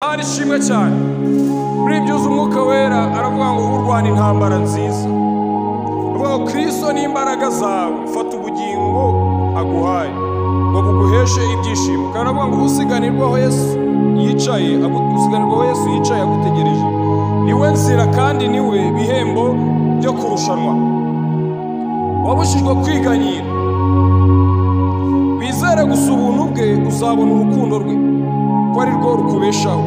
Imana ishimwe cyane. Muri ibyo Umwuka Wera aravuga ngo urwana intambara nziza. Avuga ngo Kristo ni imbaraga zawe, fata ubugingo aguhaye ngo buguheshe ibyishimo. Kandi aravuga ngo usiganirwaho Yesu yicaye, usiganirwaho Yesu yicaye agutegereje. Niwe nzira kandi niwe bihembo byo kurushanwa. Wabujijwe kwiganyira. Wizere gusa ubuntu bwe, uzabona urukundo rwe, ko ari rwo rukubeshaho.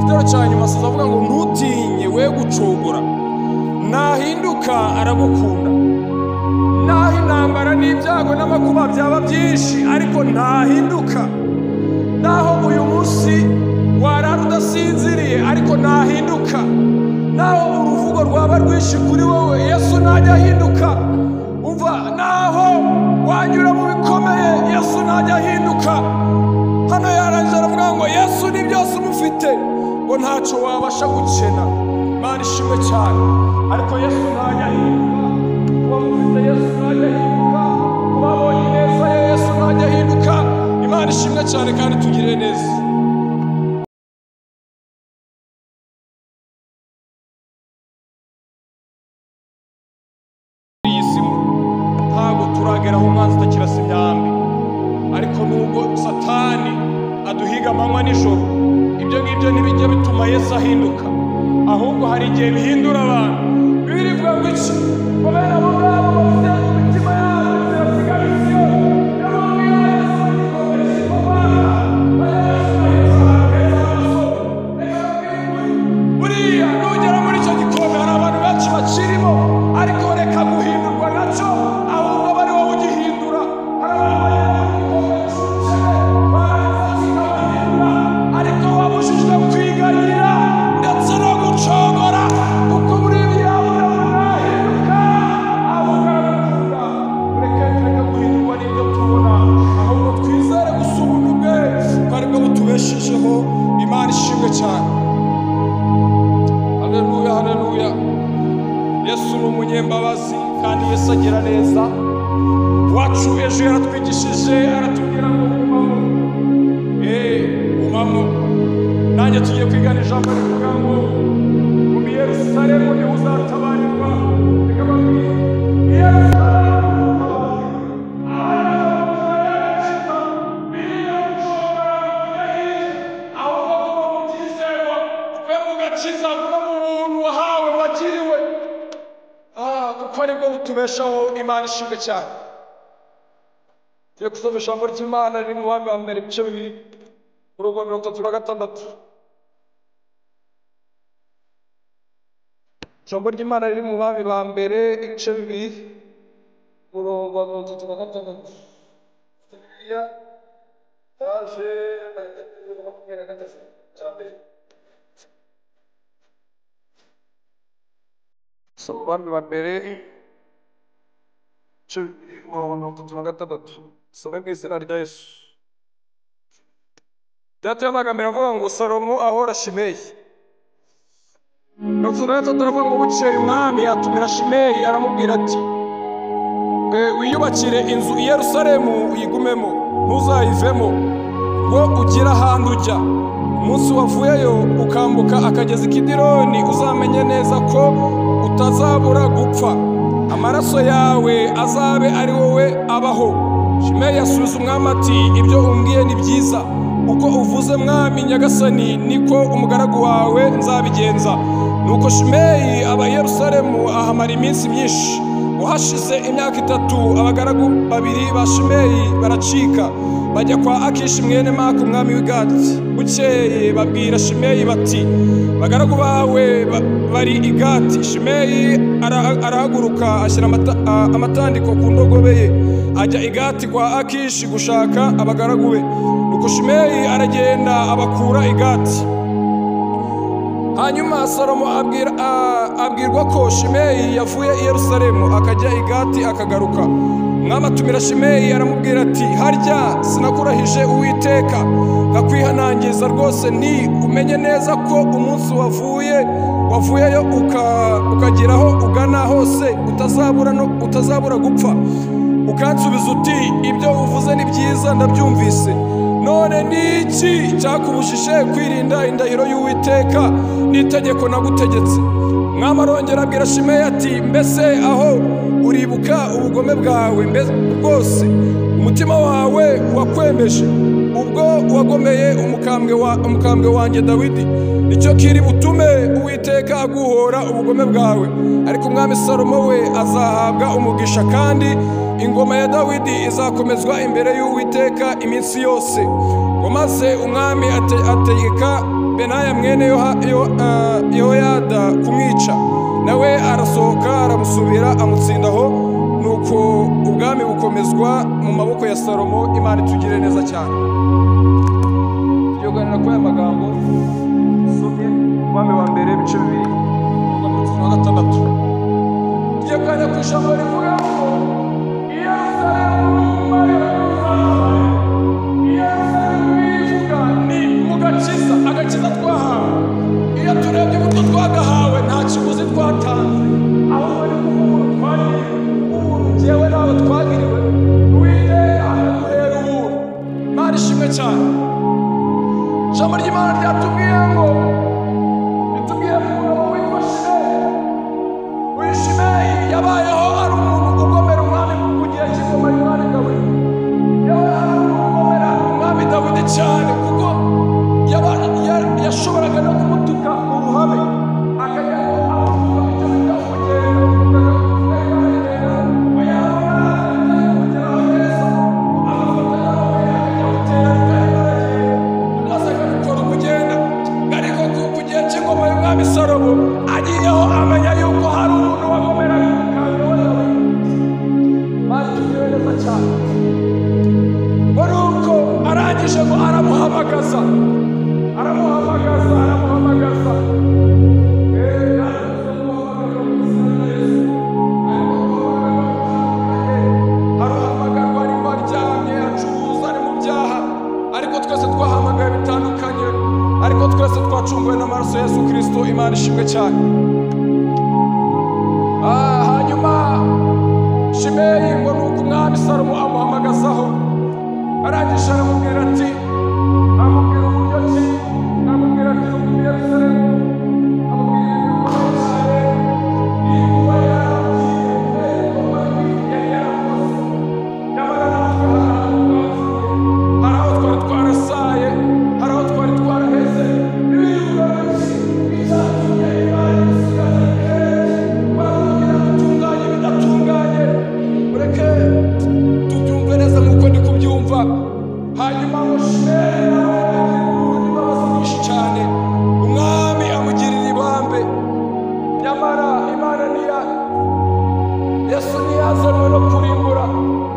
Igitero cya nyuma avuga ngo ntutinye we gucogora, nahinduka aragukunda. Naho intambara n'ibyago n'amakuba byaba byinshi, ariko ntahinduka. Naho uyu munsi warara udasinziriye, ariko ntahinduka. Naho uruvugo rwaba rwinshi kuri wowe, Yesu ntajya ahinduka. Umva, naho wanyura mu bikomeye, Yesu ntajya ahinduka. Hano yarangije aravuga ngo Yesu ni byose umufite, ngo ntacyo wabasha gukena. Imana ishimwe cyane. Ariko Yesu ntajya ahinduka. Kuba mufite Yesu ntajya ahinduka. Kuba abonye neza ye, Yesu ntajya ahinduka. Imana ishimwe cyane kandi tugirire neza. Iyi si ntabwo turagera aho umwanzi utakirasa imyambi, ariko nubwo Satani aduhiga amanywa nijoro, ibyo ngibyo ntibijya bituma Yesu ahinduka, ahubwo hari igihe bihindura abantu. Bibiliya ivuga ngo iki? Ngo bene abo ngabo bafite mu mitima yabo inzira zigana i Siyoni, niyo mpamvu iyo Yesu agikomeje kubana, bajya bashyira Yesu ahantu heza h'amasoko. Reka mbabwire ukuri, buriya nugera muri icyo gikombe hari abantu benshi bakirimo, ariko reka guhindurwa nacyo, ahubwo aba ari wowe ugihindura. Hari abantu bagera mu gikombe cy'ubukene, barangiza kikabahindura, ariko wabujijwe kwiganyira ndetse no gucogora, kuko muri biriya ntahinduka, ahubwo aragukunda. Reka tureke guhindurwa n'ibyo tubona, ahubwo twizere gusa ubuntu bwe, ko aribwo butubeshejeho. Imana ishimwe cyane. Haleluya, haleluya. Yesu ni umunyembabazi kandi Yesu agira neza. Wacu ejo yaratwigishije aratubwira ngo gumamo, gumamo. Nanjye tugiye kwigana ijambo rivuga ngo mu Yerusalemu niho uzatabarirwa. Reka mbabwire, i Yerusalemu ahubwo guma mu byizerwa, uve mu gakiza, guma mu buntu wahawe, wagiriwe, kuko aribwo butubeshaho. Imana ishimwe cyane. Tugiye gusoma ijambo ry'Imana riri mu Bami wa Mbere ibice 2 umurongo wa 36. Ijambo ry'Imana riri mu Bami ba Mbere ibice 2 umurongo wa 36. Bibiliya yaje 23 cya mbere. Soma Abami ba Mbere ibice 2 umurongo wa 36. Some mu izina rya Yesu. Data y'amagambo aravuga ngo Salomo ahora Shimeyi. 33 aravuga ngo bukeye umwami atumira Shimeyi aramubwira ati wiyubakire inzu i Yerusalemu uyigumemo, ntuzayivemo, ngo ugire ahandi ujya. Umunsi wavuyeyo ukambuka akagezi Kidironi, uzamenye neza ko utazabura gupfa, amaraso yawe azabe ari wowe abaho. Shimeyi asubiza umwami ati ibyo umbwiye ni byiza, uko uvuze mwami nyagasani niko umugaragu wawe nzabigenza. Nuko Shimeyi aba i Yerusalemu ahamara iminsi myinshi. Uhashize imyaka 3 abagaragu babiri ba Shimeyi baracika bajya kwa Akishi mwene Maka umwami w'i Gati. Bukeye babwira Shimeyi bati abagaragu bawe bari i Gati. Shimeyi arahaguruka ashyira amatandiko ku ndogobe ye, ajya i Gati kwa Akishi gushaka abagaragu be. Nuko Shimeyi aragenda abakura i Gati. Hanyuma Salomo abwirwa ko Shimeyi yavuye i Yerusalemu akajya i Gati akagaruka. Umwami atumira Shimeyi aramubwira ati harya sinakurahije Uwiteka nkakwihanangiza rwose nti umenye neza ko umunsi wavuyeyo ukageraho ugana hose utazabura gupfa. Ukansubiza uti ibyo uvuze ni byiza ndabyumvise. None niki cyakubujije kwirinda indahiro y'Uwiteka n'itegeko nagutegetse? Umwami arongera abwira Shimeyi ati: mbese aho uribuka ubugome bwawe bwose umutima wawe wakwemeje ubwo wagomeye umukambwe wanjye Dawidi, nicyo kiri butume Uwiteka aguhora ubugome bwawe. Ariko umwami Salomo we azahabwa umugisha, kandi ingoma ya Dawidi izakomezwa imbere y'Uwiteka iminsi yose. Ngo maze umwami ategeka Benaya mwene Yehoyada kumwica, nawe arasohoka aramusubira amutsindaho. Nuko ubwami bukomezwa mu maboko ya Salomo. Imana itugire neza cyane. Tugiye kuganira kuri aya magambo somye Umwami wa mbere ibice 2:6. Tugiye kuganira ku ijambo rivuga ngo Yerusalemu ni mu gakiza, agakiza twahawe. Iyo turebye uburyo twagahawe nta kiguzi twatanze, ahubwo ni kubw'ubuntu twagiriwe. Ubuntu njyewe nawe twagiriwe, Uwiteka akaduhera ubuntu. Imana ishimwe cyane. Ijambo ry'Imana ryatubwiye ngo ritubwiye ku mugabo witwa Shimeyi. Uyu Shimeyi yabayeho ari umuntu ugomera umwami ku gihe cy'ingoma y'umwami Dawidi. Yabaye ari umuntu ugomera umwami Dawidi cyane, kuko yashoboraga no kumutuka mu ruhame, akajya amutuka icyo bita umugendo, agafata umugenda. Ariko ku gihe cy'ingoma y'umwami Salomo agiyeho amenya yuko hari umuntu wagomeraga umukambwe wa Dawidi. Batugiriwe neza cyane. Ngo nuko arangije ngo aramuhamagaza. Aruhamagarwa arimo aryamye, acuruza, ari mu byaha, ariko twese twahamagaye bitandukanye, ariko twese twacunguwe n'amaraso ya Yesu Kristo. Imana ishimwe cyane. Hanyuma Shimeyi ngo nuko umwami Salomo amuhamagazaho, arangije aramubwira ati, amubwira uburyo ki, amubwira ati nuko Yerusalemu, amubwira ibikorwa cyane, inkuba yaragiye, ingoma yari yarakoze. Nyamara natwe hari aho twari twarasaye, hari aho twari twaraheze. Ibivuga biki icyatumye Imana isigaza kenshi baramubwira gutunganya ibidatunganye. Mureke tubyumve neza nk'uko ndi kubyumva. Hanyuma ngo Shimeyi nawe agira imbabazi nyinshi cyane, umwami amugirira ibambe. Nyamara Imana niya Yesu ntiyazanwe no kurimbura,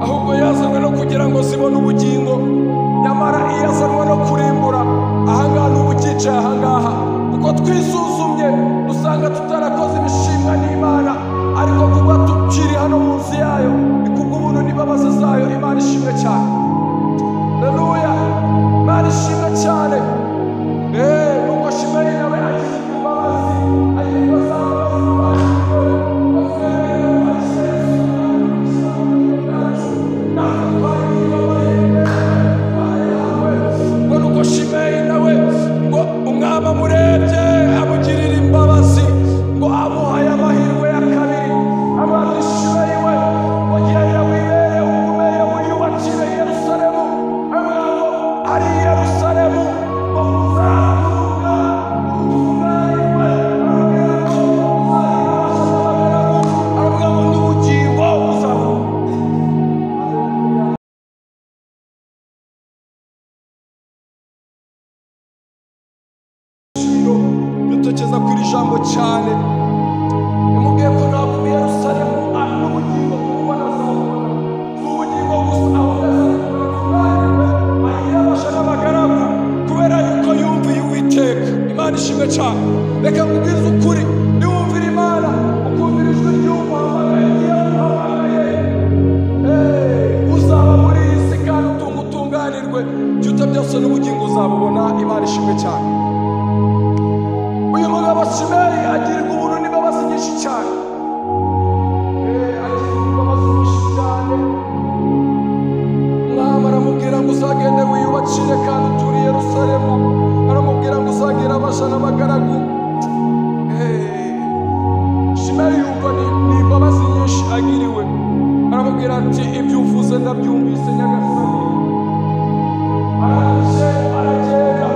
ahubwo yazanwe no kugira ngo zibone ubugingo. Nyamara iyo azanwe no kurimbura, ahangaha n'ubu ucyicaye ahangaha, kuko twisuzumye dusanga tutarakoze ibishimwa n'Imana, ariko kuba tukiri hano munsi yayo ni kubw'ubuntu n'imbabazi zayo. Imana ishimwe cyane. Haleluya, Imana ishimwe cyane. Nuko Shimeyi nawe agira imbabazi, agira za mbabazi. Ngo nuko Shimeyi nawe ngo umwami amurebye amugirira imbabazi, ngo amuhaye amahirwe ya kabiri. Amubwira Shimeyi we ngo genda wibere ugumeyo wiyubakire Yerusalemu. Amubwira ngo ari Yerusalemu ngo uzatunga utunganirwe. Aramubwira ngo uzabona, aramubwira ngo n'ubugingo uzabona. Dutekereza kuri iri jambo cyane. Yamubwiye ko ntabwo mu Yerusalemu ari n'ubugingo kubona azabona, si ubugingo gusa, ahubwo azabona atunganirwe, agire abasha n'abagaragu, kubera yuko yumviye Uwiteka. Imana ishimwe cyane. Reka nkubwize ukuri, niwumvira Imana ukumvira ijwi ry'umuhamagaye, iyo amuhamagaye uzaba muri iyi si kandi utunga utunganirwe, ikiruta byose n'ubugingo uzabubona. Imana ishimwe cyane. Uyu mugabo Shimeyi agirirwa ubuntu n'imbabazi nyinshi cyane. Agirirwa imbabazi nyinshi cyane. Umwami aramubwira ngo uzagende wiyubakire abaja n'abagaragu. Shimeyi yumva ni imbabazi nyinshi agiriwe, aramubwira ati ibyo uvuze ndabyumvise nyagasani. Arangije aragenda.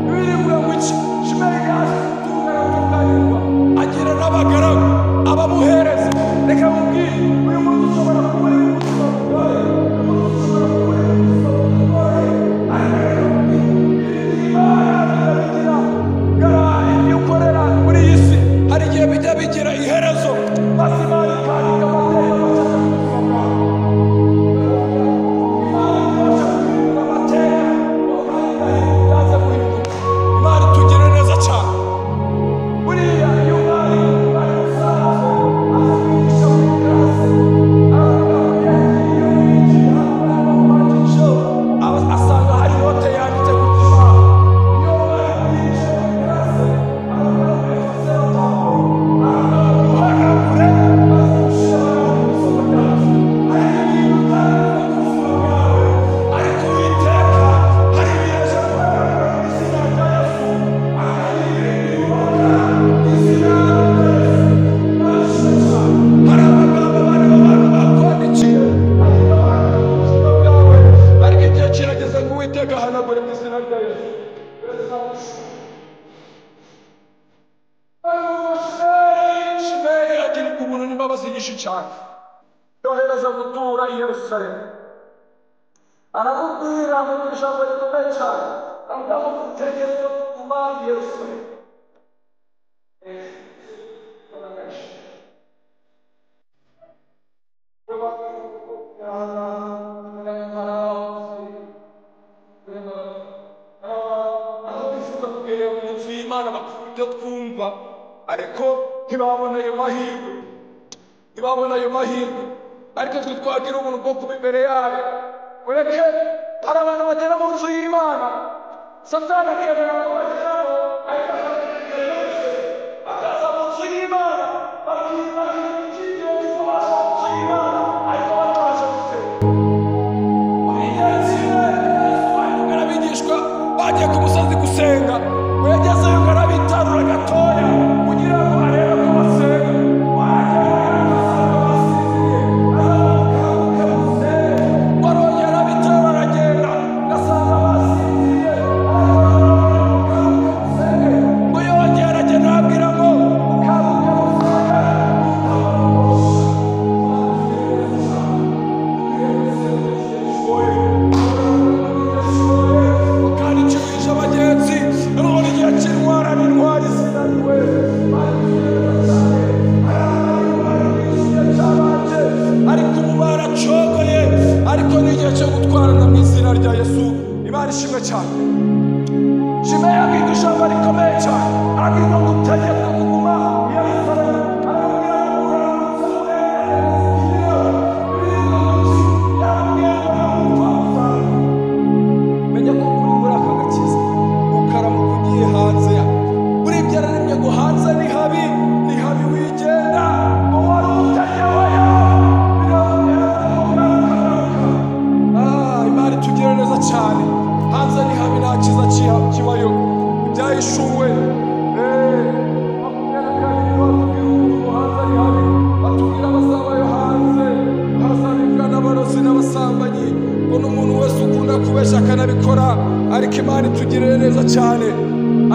Birivuga ngo iki? Shimeyi yaje gutunga aratunganirwa, agira n'abagaragu abamuhereza. Reka mubwire, uyu munsi ushobora kuba uri mu buzima bugoye, uyu munsi ushobora kuba uri mu buzima bugoye, ariko reka mubwire, Imana irabigira ibyo ukorera muri iyi si hari igihe bijya bigira iherezo, maze Imana ikandika amateka mashya ku buzima bwawe. Imana ibasha guhindura amateka, kandi iraza guhinduka. Imana itugirire neza cyane. Buriya iyo umwari ari musanzwe aza kwigisha muri classe, aravuga ngo yagiye yinjira mu asanga hari note yanditse ku kibaho. Iyo umwarimu yinjiye muri classe, aravuga ngo efase tableau, aravuga ngo uhanagure maze ushyire mu isomo ryacu. Hari ibintu utari ku buzima bwawe, ariko Uwiteka hari ibintu aje guhanagura mu izina rya Yesu, akagira ibintu yubaka mu izina rya Yesu. Hari amagambo abana b'abantu bakwandikiye, ariko abantu mu buzima bwawe, ariko igihe kirageze ngo Uwiteka ahanagure mu izina rya Yesu. Shimeyi agirirwa ubuntu n'imbabazi nyinshi cyane, yohereza gutura i Yerusalemu. Aramubwira mu ijambo rikomeye cyane, aramubwira ngo utegereze kuguma i Yerusalemu. Aho bifuza kugera mu nzu y'Imana bakunda ibyo twumva, ariko ntibabona ayo mahirwe, ntibabona ayo mahirwe. Ariko twe twagira ubuntu bwo kuba imbere yayo. Ureke hari abantu bagera mu nzu y'Imana, Satani akemera ko bageramo, ariko bakaza mu nzu y'Imana bakibagira icyizere ko baje mu nzu y'Imana, ariko bataje gusenga. Abigishwa bagiye ku musozi gusenga, ngo yagezeyo ngo arabitarura gatoya kugira ngo arebe ko basenga. Wagera asanga basinziriye, arabakanguka musenge. Ngo arongera arabitarura aragenda, agasanga basinziriye, arabakanguka musenge. Ngo yongera aragenda arababwira ngo mukanguke musenge. Kandi kigisha abagenzi none igihe cy'intwara n'intwari zinaniwe, ariko ubu baracogoye, ariko n'igihe cyo gutwarana mu izina rya Yesu. Imana ishimwe cyane. Shimeyi abwirwa ijambo rikomeye cyane, arabwirwa ngo utegetswe kuguma i Yerusalemu. Aramubwira ngo uramutse urenze ngo gupfa. Menya ko uri muri aka gakiza ukaramuka ugiye hanze, uribyo yararemye ngo hanze ni habi, ni habi wigenda, ngo wari utageweyo. Imana itugirire neza cyane. Hanze ni habi, nta cyiza kibayo. Ibyahishuwe 22 batubwira ukuntu hanze ari habi, batubwira abazabayo hanze, hazabibwa n'abarozi n'abasambanyi, ngo n'umuntu wese ukunda kubeshya akanabikora. Ariko Imana itugirire neza cyane.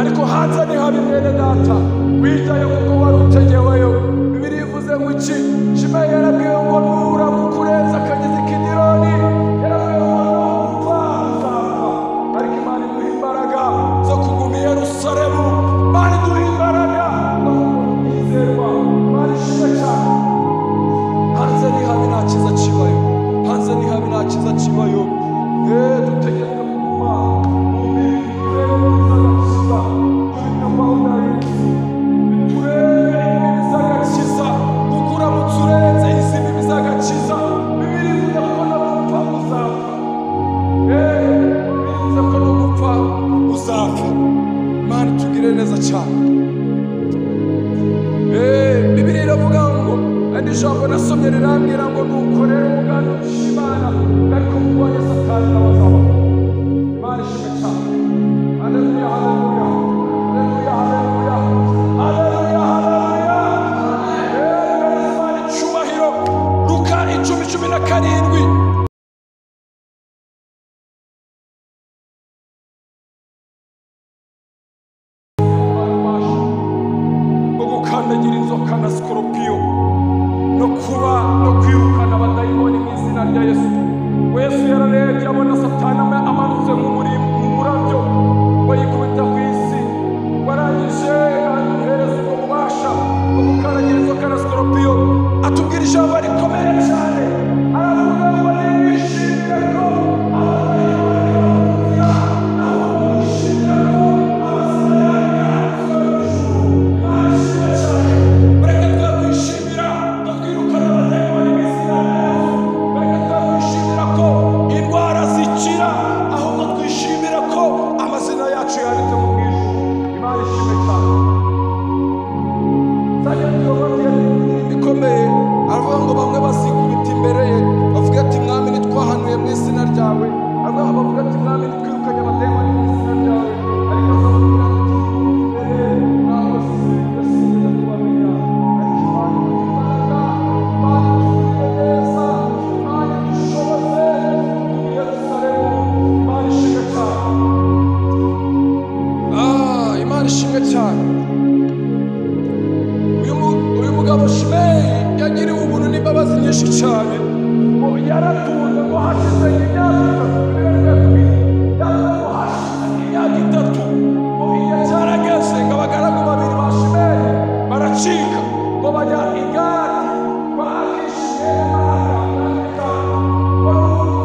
Ariko hanze ni habi mwene data, wijyayo kuko wari utegeweyo. Bibiliya ivuze ngo iki? Shimeyi yarabwiwe ngo nuramuka urenze akagezi k'Idironi, yarabwiwe ngo nupfa uzapfa. Ariko Imana iduha imbaraga zo kuguma i Yerusalemu. Imana iduha imbaraga zo kuguma kwizerwa. Imana ishimwe cyane. Hanze ni habi, nta cyiza kibayo. Hanze ni habi, nta cyiza kibayo. Dutegerezwa kuguma mu mirire z'agakiza, turebe imbibi z'agakiza, kuko uramutse urenze izi mbibi z'agakiza, Bibiliya ivuze ko no gupfa uzapfa. Bibiliya ivuze ko no gupfa uzapfa. Imana itugirire neza cyane. Bibiliya iravuga ngo andi jambo nasomye rirambwira ngo nuko rero umugambi w'Imana ariko murwanye Satani nawe azabaho. Imana ishimwe cyane. Haleluya, haleluya, haleluya, inzoka na sikoropiyo no kuba no kwirukana abadayimoni mu izina rya Yesu. Yesu yararebye abona Satani amanutse nk'umurabyo ngo yikubita ku isi, warangije ahereza ubwo bubasha bwo gukaragira inzoka na sikoropiyo. Atubwira ijambo rikomeye cyane, aravuga ngo nimwishimire ko abadayimoni bakumvira, ahubwo mwishimire ko amazina yanyu yanditswe mu ijuru. Imana ishimwe cyane. Mureke twe kwishimira no kwirukana abadayimoni mu izina rya Yesu. Mureke twe kwishimira ko indwara zikira, ahubwo twishimira ko amazina yacu yanditse mu ijuru. Imana ishimwe cyane. Bikomeye aravuga ngo bamwe bazikubita imbere ye bavuga ati mwami ntitwahanuye mu izina ryawe, bavuga ati mwami ntitwirukanye abadayimoni mu izina ryawe, ariko azababwira ati imbere ntabwo sinigeze kubamenya. Ariko Imana iduhe imbaraga, Imana itugirire neza, Imana idushoboze kuguma i Yerusalemu. Imana ishimwe cyane. Imana ishimwe cyane. Uyu mugabo Shimeyi yagiriwe ubuntu n'imbabazi nyinshi cyane, ngo yaratunze ngo hashize imyaka itatu, ngo hashize imyaka itatu, ngo igihe cyarageze ngo abagaragu babiri ba Shimeyi baracika ngo bajya i Gati kwa Akishi mwene Maka, ngo amakuru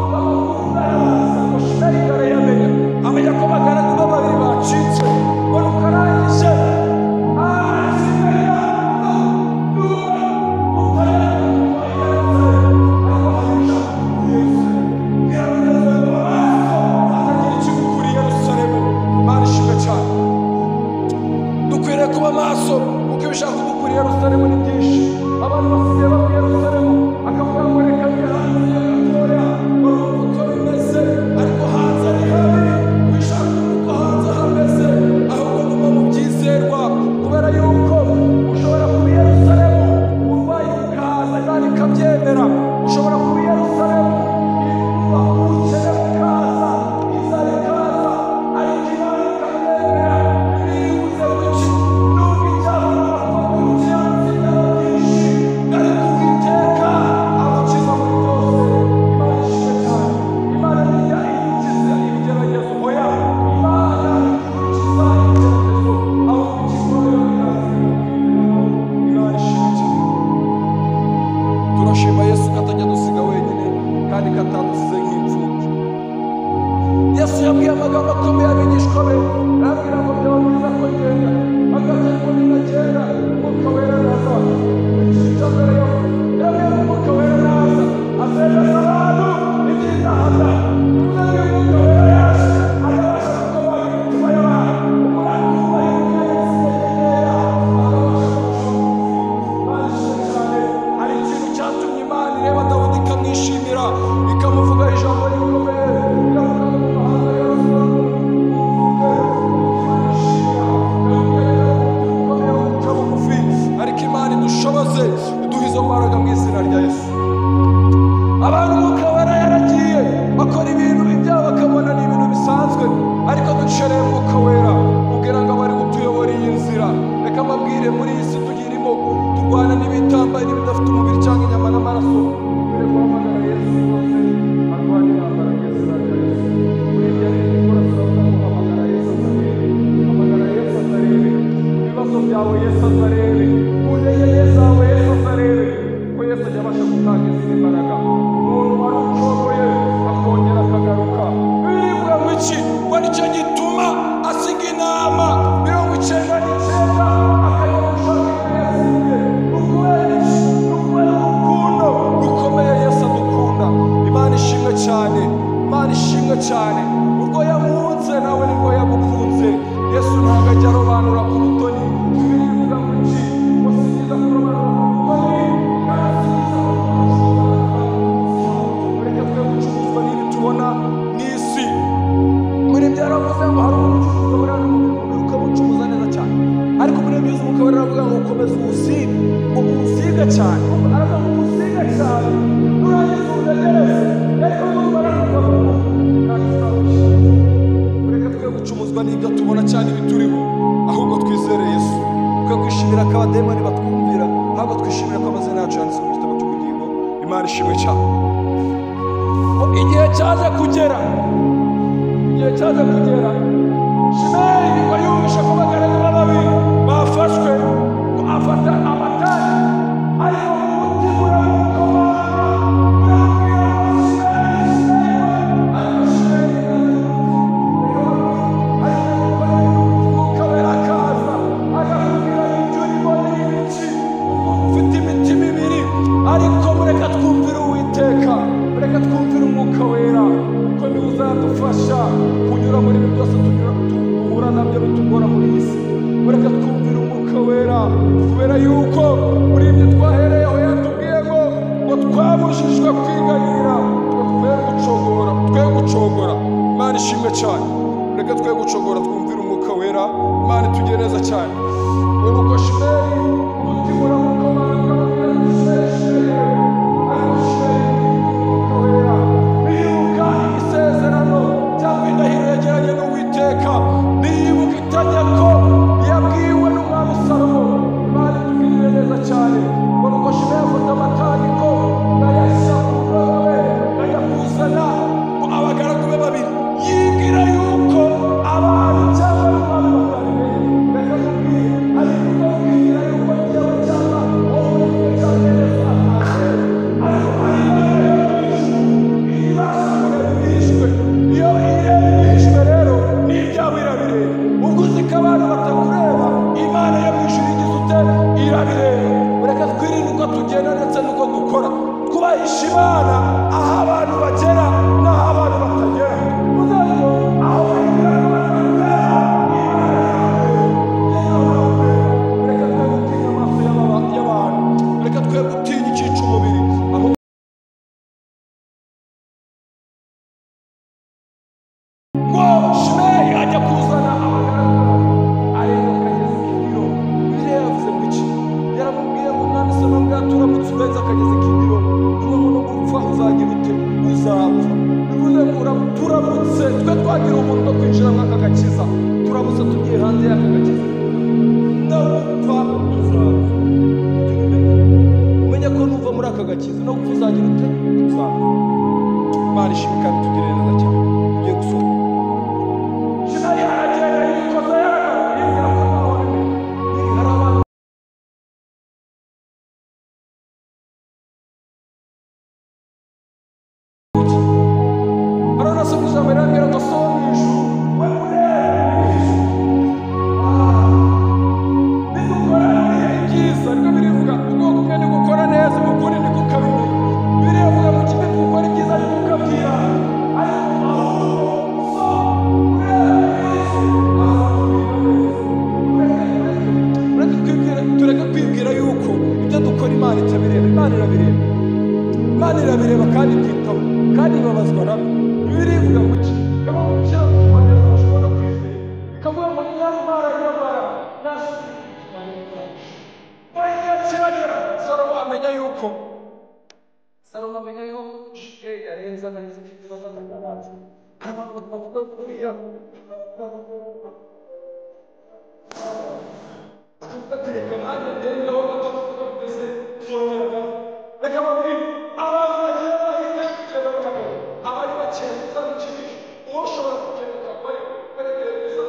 araza ngo Shimeyi arayamenya, amenya ko abagaragu be babiri bacitse, ngo nuko arangije dukwiriye kuba maso kuko ibishaka kudukura i Yerusalemu ni byinshi. Abantu basigaye bava i Yerusalemu akavuga ngo reka njye hanze y'agatoya barumva uko bimeze, ariko hanze ni habi. Wishaka uko hanze hameze, ahubwo guma mu byizerwa, kubera yuko ushobora kuba i Yerusalemu uburwayi bukaza Imana ikabyemera, ushobora kuba i Yerusalemu ubukene bukaza, inzara ikaza, ariko Imana ikabyemera. Bivuze ngo iki? Nubwo ibyago n'amakuba by'umukiranutsi byaba byinshi, ariko Uwiteka amukiza muri byose. Imana ishimwe cyane. Imana ntijya idukiza ibigeragezo, oya, Imana idukiza ibigeragezo, ahubwo ikikora iraza ikakwimeramo. Imana ishimwe cyane. Turashima Yesu ko atajya adusiga wenyine kandi ko atadusize nk'imfubyi. Yesu yabwiye amagambo akomeye abigishwa be, arababwira ngo byaba byiza ko ngenda, agace ko ninagenda Umwuka Wera naza. Ikintu cya mbere yavuze, yabwiye ngo Umwuka Wera naza azemeza abantu iby'ibyaha byabo. Bivuze ngo iyo Umwuka Wera yaje akabasha gukomanga imitima y'abantu, umuntu akumva yuko yagize nkeya, akabasha guca bugufi. Imana ishimwe cyane. Hari ikintu cyatumye Imana ireba Dawidi ikamwishimira, ikamuvuga ijambo rikomeye, iravuga ngo mu mahanga yose Imana ishimira, ukomeye wo guca bugufi. Ariko Imana idushoboze, iduhe izo mbaraga mu izina rya Yesu. Abantu Umwuka Wera yaragiye bakora ibintu ibyabo bakabona ni ibintu bisanzwe, ariko ducereye Umwuka Wera kugira ngo abari gutuyobora iyi nzira. Reka mbabwire, muri iyi si tugirimo turwana n'ibitambaye n'ibidafite umubiri cyangwa inyama n'amaraso. Dukwiriye guhamagara Yesu rwose arwana intambara mu izina rya Yesu. Muri ibyo ari gukora turavuga ngo hamagara Yesu azarebe, hamagara Yesu azarebe, mu bibazo byawe Yesu azarebe, mu ntege nke zawe Yesu azarebe, kuko Yesu ajya abasha gutanga izindi mbaraga. Umuntu wari ucogoye akongera akagaruka. Bibiliya ngo iki? Ngo nicyo gituma asiga inama 99 akajya gushaka ibyo yasinye. Ni ukubera iki? Ni ukubera urukundo rukomeye Yesu adukunda. Imana ishimwe cyane. Imana ishimwe cyane. Urwo yamunze nawe nirwo yagukunze. Yesu ntabwo ajya arobanura ku butoni. Bibiliya ivuga ngo iki? Ngo si byiza kurobanura ku butoni, kandi si byiza kurobanura. Mureke twe gucuruzwa n'ibi tubona n'isi. Muri ibyo yaravuze ngo hari umuntu ucuruza buriya n'umubiri ukamucuruza neza cyane, ariko muri ibyo byose umwuka wera aravuga ngo komeza uwusige, ngo uwusige cyane. Aravuga ngo uwusige cyane, nurangiza uwutegereze, ariko numara kuva mu mwuka ntacyo uzawushyira. Mureke twe gucumuzwa n'ibyo tubona cyane ibituriho, ahubwo twizere Yesu. Twe kwishimira ko abadayimoni batwumvira, Ahubwo twishimire ko amazina yacu yanditswe mu gitabo cy'ubugingo. Imana ishimwe cyane. Igihe cyaje kugera, igihe cyaje kugera, Shimeyi ngo yumvishe ko abagaragu babiri bafashwe, ngo afata amatari ariko umutima uramukomanga, uramubwira ngo Shimeyi, Shimeyi, ariko Shimeyi Umwuka Wera akaza akakubwira ibyo urimo ni ibiki, ufite imitima ibiri. Ariko mureka twumvire Uwiteka, mureka twumvire Umwuka Wera, kuko niwe uzadufasha kunyura muri ibi byose duhura nabyo bitugora muri iyi si. Mureka twumvire Umwuka Wera, kubera yuko muri ibyo twahereyeho yatubwiye ngo twabujijwe kwiganyira, ngo twe gucogora. Imana ishimwe cyane. Reka twe gucogora, twumvire Umwuka Wera. Imana itugire neza cyane. Nuko Shimeyi umutima uramukomanga, ariko Shimeyi Umwuka Wera niyibuka isezerano cyangwa indahiro yagiranye n'Uwiteka, niyibuka itegeko yabwiwe n'umwami Salomo. Imana itugirire neza cyane. Nuko Shimeyi afata amatandiko ayashyira ku ndogobe, ajya kuzana abagaragu be babiri, yibwira yuko abantu cyangwa n'umwami batabimenye. Reka mubwire, ariko ubwira yuko njyewe cyangwa wowe cyangwa neza atazere, ariko hari Imana yo mu ijuru ibasha kureba ibihishwe. Iyo ireba ibihishwe rero n'ibyawe irabireba. Ubwo uzi ko abantu batakureba, Imana yo mu ijuru igize ute? Irabireba. Reka twirinde uko tugenda ndetse n'uko dukora, twubahisha Imana aho abantu bagera n'aho abantu batagera. Bivuze ngo aho wibwira ko batakureba, Imana irakureba. Reka twe gutinya amaso y'abantu, reka twe gutinya icyica umubiri, aho ngo Shimeyi ajya kuzana abagaragu arenga akagezi k'Indiro. Bibiliya yavuze ngo iki? Yaramubwiye ngo umwami Salomo turamutse urenze akagezi k'Indiro, niba no gupfa uzagira ute? Uzapfa. Bivuze ngo turamutse twe twagira ubuntu bwo kwinjira muri aka gakiza, turamutse tugiye hanze y'aka gakiza, no gupfa tuzapfa. Umenye ko nuva muri aka gakiza no gupfa uzagira ute? Uzapfa. Imana ishimwe kandi itugirire neza cyane. Tugiye gusoma. Shimeyi aragenda yikoza yaragaruka, yibwira ko ntawe abimenya. Hari abantu Arasoma ijambo rirambwira ngo so mu ijuru we ureba ibihishwe. Nidukora ibyiza, niko birivuga, ubwoko bumwe ni gukora neza, ukundi ni kukabimenya. Bibiliya ivuga ngo kimwe gukora ibyiza ni kukabyira, ariko ahubwo so ureba ibihishwe azatubwira neza. Tureke kwibwira yuko ibyo dukora Imana itabireba. Imana irabireba. Imana irabireba kandi ibyitaho, kandi ibabazwa nabyo. Bibiliya ivuga ngo iki? Ushobora kwizera ikavuga ngo nyamara nyamara kiragera. Salomo amenya yuko Shimeyi yarenze akagezi k'Indiro n'amazi. Abantu bavuga kuriya reka nanjye ndengeho gato mbese zongera. Reka babwire abantu bagiye bahita kugenda bakagana abari bakeya utabikinisha, uwo ushobora kugenda ukavayo werekeye gusa.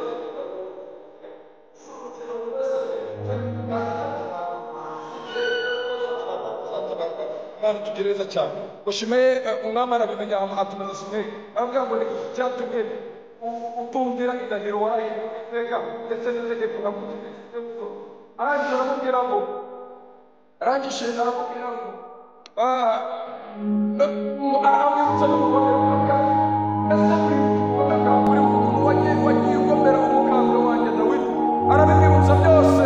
Imana itugire neza cyane. Ngo Shimeyi umwami arabimenya, atumiza Shimeyi, aramubwira ngo ni iki cyatumye utumvira indahiro warahiye Uwiteka ndetse n'itegeko nagutegetse? Arangije aramubwira ngo aramwibutsa n'umugore ese uri ukuntu wagiye ugomera umukambwe wanjye Dawidi, arabimwibutsa byose.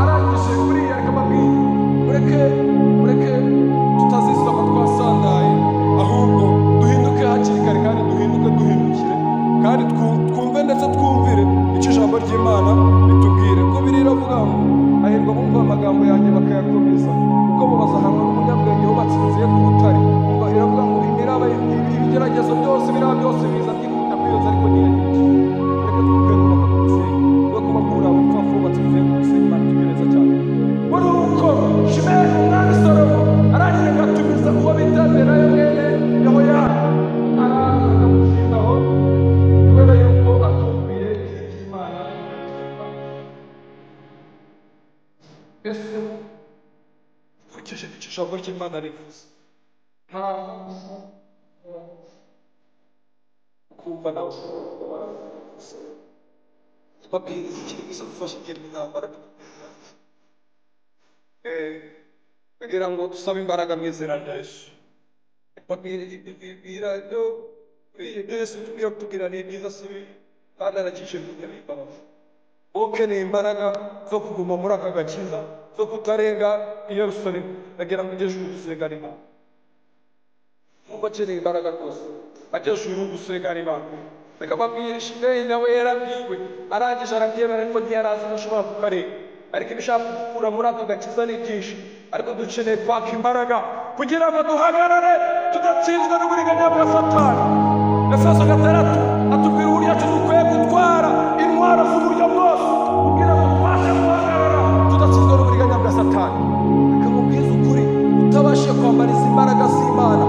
Arangije buriya reka mbabwire, mureke tutazizwa ko twasandaye, ahubwo duhinduke hakiri kare, kandi duhinduke duhindukire, kandi twumve ndetse twumvire icyo ijambo ry'Imana ritubwire. Ko Bibiliya iravuga ngo hahirwa abumva amagambo yanjye bakayakomeza, kuko bo bazahanwa n'umunyabwenge wubatse inzu ye ku rutare. Umva, iravuga ngo imiraba Ese ukurikije icyo ijambo ry'Imana rivuze, nta kumva nawe babwiriza ikintu gusa dufashe igihe intambara kugira ngo dusabe imbaraga mu izina rya Yesu. Babwira ibyo Yesu tubwira kutubwira ni byiza si bibi, kandi arakije kujya bibabaza. Ukeneye imbaraga zo kuguma muri aka gakiza, zo kutarenga i Yerusalemu, agira ngo ujye ijuru gusenga Imana. Nubwo akeneye imbaraga rwose, ajye ijuru gusenga Imana. Reka babwire Shimeyi nawe yarabwiwe, arangije arabyemera, ariko ntiyarazi ko ashobora kukareba. Ariko ibishaka gukura muri aka gakiza ni byinshi, ariko dukeneye kwaka imbaraga kugira ngo duhagarare tudatsinzwe n'uburiganya bwa Satani. Efeso 6 atubwira uburyo dukwiye gutwara intwaro z'uburyo bwose kugira ngo tubashe guhagarara tudatsinzwe n'uburiganya bwa Satani. Reka mubwize ukuri, utabashije kwambara izi mbaraga z'Imana,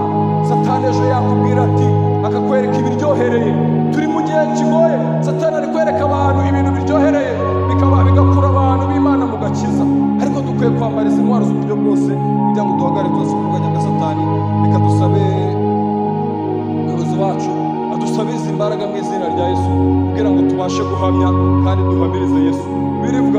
Satani ejo yakubwira ati, akakwereka ibiryohereye. Turi mu gihe kigoye, Satani ari kwereka abantu ibintu biryohereye, bikaba bigakura abantu b'Imana mu gakiza. Ariko dukwiye kwambara izi ntwaro z'uburyo bwose kugira ngo duhagarare tudatsinzwe n'uburiganya bwa Satani. Reka dusabe umuyobozi wacu adusabe izi mbaraga mu izina rya Yesu kugira ngo tubashe guhamya kandi duhamirize Yesu. Birivuga